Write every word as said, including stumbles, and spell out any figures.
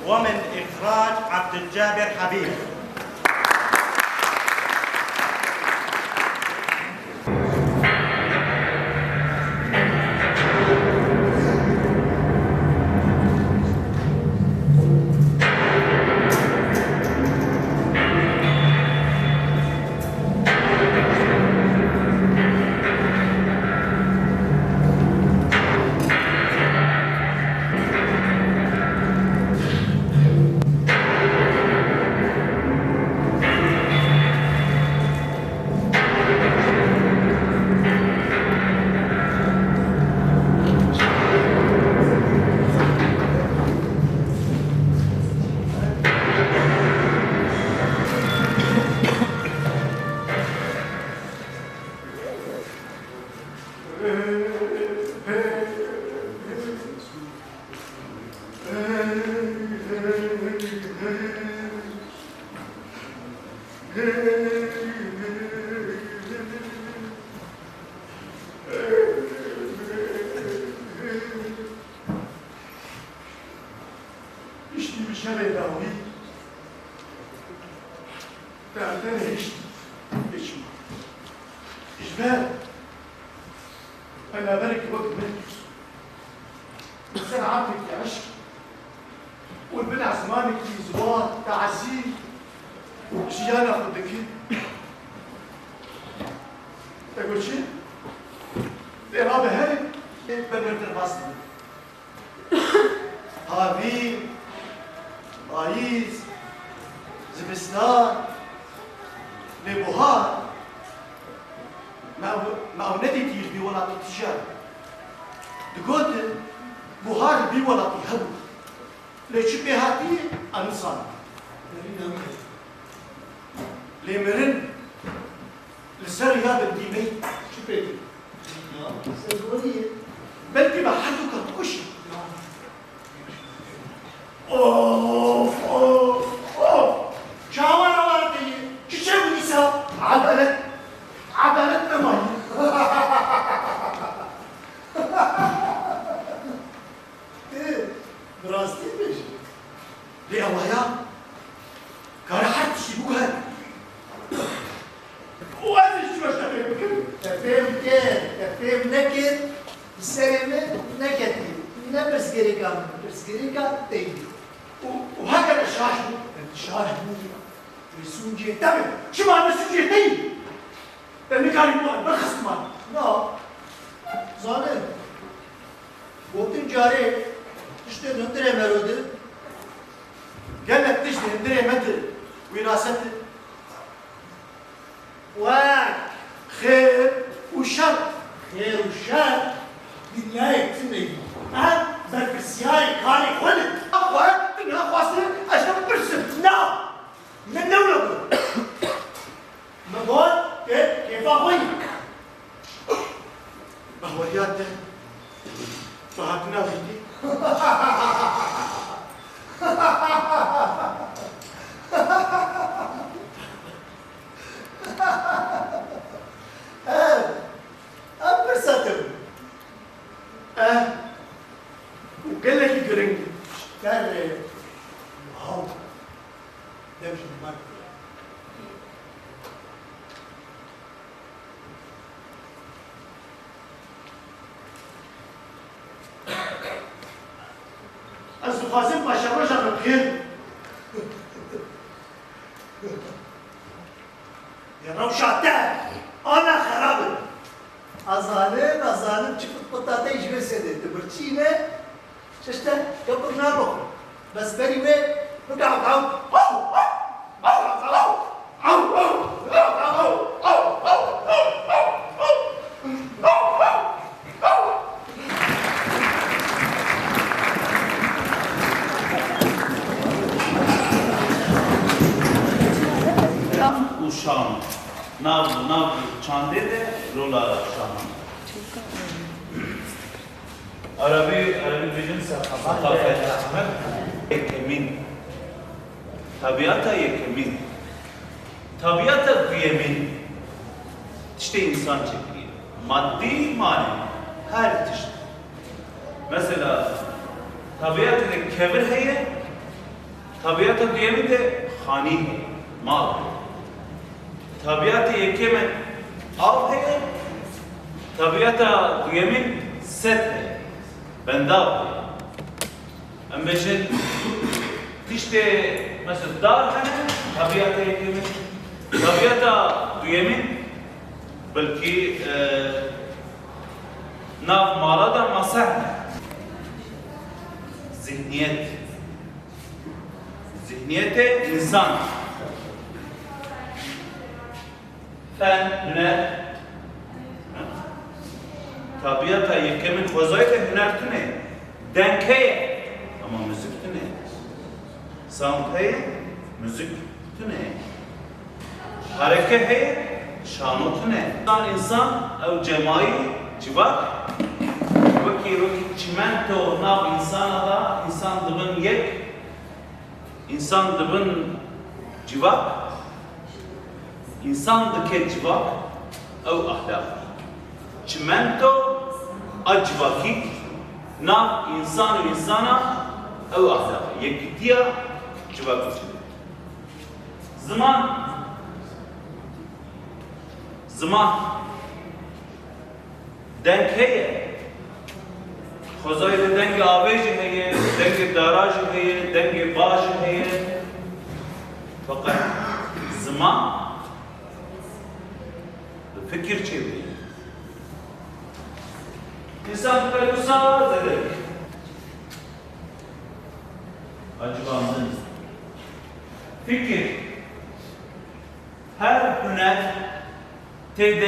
ومن إخراج عبد الجابر حبيب. Piştî bi şerê dawî, te, te hişt, hişt. Ji ber penaberekî wek min, li ser erdekî eşq û li bin esmanekî ziwa tazî jiyana xwe dikir. Te got çi? Dê rabe herê, ê berber derbas dibe. Havîn, payîz, zivistan, lê buhar, me ew, me ew nedîtî li vî welatî tije. Digotin, buhar li vî welatî hebû. Lê çi pê hatî, em nizanin. Lê mirin li ser ya dildîmeyî çi pê tê? Ya, sergorî ye. Belkî me her du ka bikuşin. Of, of, of! Çawa rewar te ye? Çi çêbû dîsa? Edalet, edalet nemaye. Ê, bi rastî bêjî. Lê ewaya kare her tiştî biguhere. Û ez ê çi te fêm bikim? Te fêm kir, te fêm nekir, bi serê min neketî. Ne pirsgirêka min, pirsgirêka te yî. Û, û heger ez şaş bûm? Em şaş bû. Wê sûcê te be. Çima ne sûcê te yî? Te nikarî ku em bixistman. Na. Zanin. Gotin carê tiştê di hundirê me rûdî. Gelek tişt di hundirê me di wîraset e. Wek xêr û şer. Xêr û şer dinyayê tune ye. Ev berpirsiyarê karê xwe ne. Xwe tu naxwazî ez te bipirsim. Na! Min ne wilo got. Min got, tu kêfa xwe yî. Bahweriya te bi hatina vî dî. Ev, ev pirsa te bû. Ev û gelekî giring e. Ji te re, wow. Dev ji min. Ez dixwazim paşeroja min bi xêr. Rewşa te ana xerab in. Ez zanim, ez zanim çi pitpita te ji vê sêdê. Tu birçî ne, çi ji te kepir nabe xwe. Bes berî wê bike ew, ew, ew, ew. Û şan. Nav, nav çandê de rola şahan. Arabî, arabî bêjin seqafet. Yekemîn. Tabiata yekemîn. Tabiata duyemîn tiştê însan çêkiriye. Madî, manî, her tişt. Mesela, tabiatê de kevir heye, Tabiata duyemîn de xanî heye, mal heye. Tabiata yekemîn av heye, tabiata duyemîn sed heye, bendav heye. Em bêjin, tiştê, mesela, dar hene, tabiata yekemîn, tabiata duyemîn, belkî, e, nav mala de masa hene. Zihniyet. Zihniyetê însan. Fen, huner. Tabiata yekemîn xwezayê de huner tune. Deng heye, ama muzîk tune. Sound heye, muzîk tune. Hereke heye, şano tune. Însan, însan, ew cemayî, civak, wekî, wekî çimento nav însana da, însan dibin yek, însan dibin civak, însan dike civak, ew ahlak. Çimento a civakî, nav însan û însana, ew ahlak. Yekîtiya civakî. Ziman. Ziman. Deng heye. Xwezayê de dengê avê jî heye, dengê dara jî heye, dengê ba jî heye. Feqet ziman bi fikir çêbûye. Însan dibe wisa zêde bike. Acibandin. Fikir. Her huner tê de